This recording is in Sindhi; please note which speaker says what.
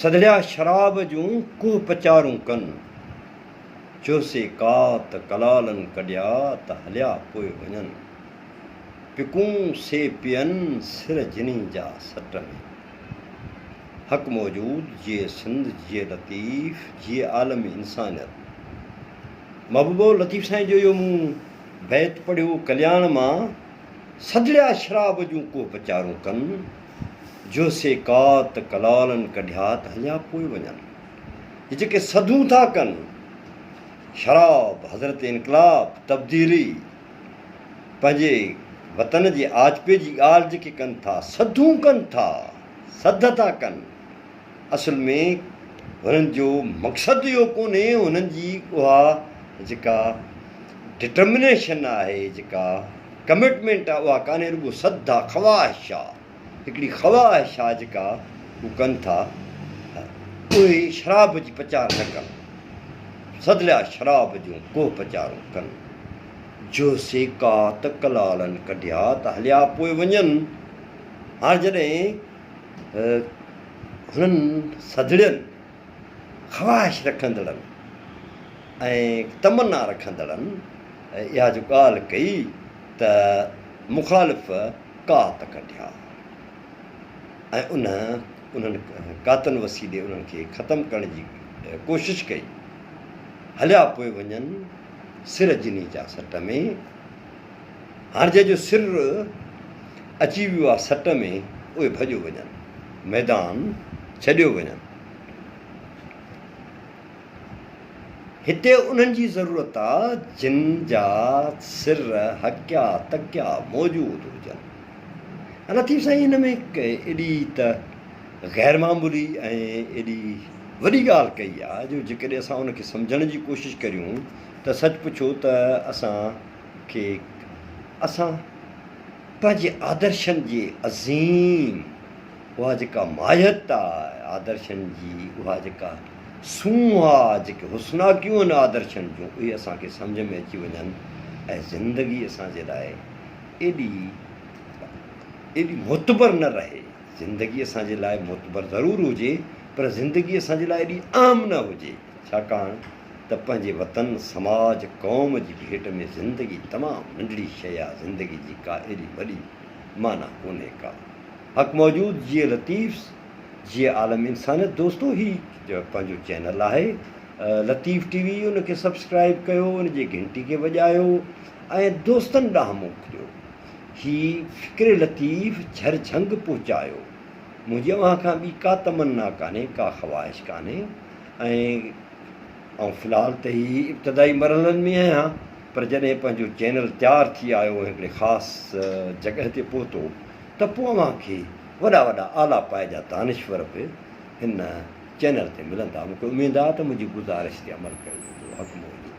Speaker 1: سڌڙيا شراب جون ڪوهه پچارون ڪن. چوسي ڪات ڪلالن ڪڍيا ته هليا پوء وڃن. پڪون سي پين سر جني جا سٽ ۾. حق موجود جيئي سنڌ جيئي لطيف جيئي عالم انسانيت. محبوبو لطيف سائين جو اهو مون بيت پڙهيو ڪلياڻ مان سڌڙيا شراب جون ڪوهه پچارون ڪن. جو سي ڪات ڪلالن ڪڍيا ته هليا پوء وڃن. هي جيڪي سڌون ٿا ڪن، شراب، حضرت انقلاب، تبديلي، پنهنجي وطن جي آجپي جي ڳالهه جيڪي ڪن ٿا، سڌون ڪن ٿا، سڌ ٿا ڪن، اصل ۾ هنن جو مقصد اهو ڪونهي، هنن جي اها جيڪا ڊٽرمنيشن آهي، جيڪا ڪمٽمينٽ آهي، اها ڪانهي، رڳو سڌ آ، خواهش آ. هڪڙي خواهش آ جيڪا هو ڪن ٿا اهي شراب جي پچار نه ڪن، سدليا شراب جون ڪوهه پچارون ڪن. جو سي ڪات ڪلالن ڪڍيا ته هليا پوء وڃن. هاڻ جڏهن هنن سدڙين خواهش رکندڙن ۽ تمنا رکندڙن اها جو ڳالهه ڪئي ته مخالف ڪات ڪڍيا ۽ ان انهن ڪاتن وسيلي انهن کي ختم ڪرڻ جي ڪوشش ڪئي. هليا پوء وڃن سر جني جا سٽ ۾. هاڻ جنهن جو سر اچي ويو آ سٽ ۾ اهي ڀڄيو وڃن، ميدان ڇڏيو وڃن. هتي انهن جي ضرورت آ جن جا سر حقيا تڪيا موجود هجن. لطيف سائين هن ۾ ايڏي ته غير معمولي ۽ ايڏي وڏي ڳالهه ڪئي آ جو جيڪڏهن اسان ان کي سمجهڻ جي ڪوشش ڪريون ته سچ پڇو ته اسان کي اسان پنهنجي آدرشن جي عظيم اها جيڪا ماهيت آ آدرشن جي، اها جيڪا سونهن آ، جيڪي حسناڪيون آهن آدرشن جون، اهي اسان کي سمجهه ۾ اچي وڃن ۽ زندگي اسان جي لاء ايڏي ايڏي معتبر نه رهي. زندگي اسان جي لاء معتبر ضرور هجي پر زندگي اسان جي لاء ايڏي اهم نه هجي، ڇاڪاڻ ته پنهنجي وطن، سماج، قوم جي ڀيٽ ۾ زندگي تمام ننڍڙي شيء آ، زندگي جي ڪا ايڏي وڏي معنيٰ ڪونهي ڪا. حق موجود جيئي لطيف جيئي عالم انسانيت دوستو هي پنهنجو چينل آهي لطيف ٽي وي ان کي سبسڪرائب ڪيو ان جي گهنٽي کي وڄايو ۽ دوستن ڏانهن موڪليو هي فڪر لطيف جھر جھنگ پهچايو منهنجي اوهان کان ٻي ڪا تمنا ڪانهي ڪا خواهش ڪانهي ۽ آئون في الحال ته هي ابتدائي مرحلن ۾ آهيان پر جڏهن پنهنجو چينل تيار ٿي آيو ۽ هڪڙي خاص جڳهه تي پهتو ته پوء اوهان کي وڏا وڏا اعليٰ پائي جا دانشور به هن چينل تي ملندا. مون کي اميد آهي ته منهنجي گذارش تي عمل ڪيو ويندو. حق موجود.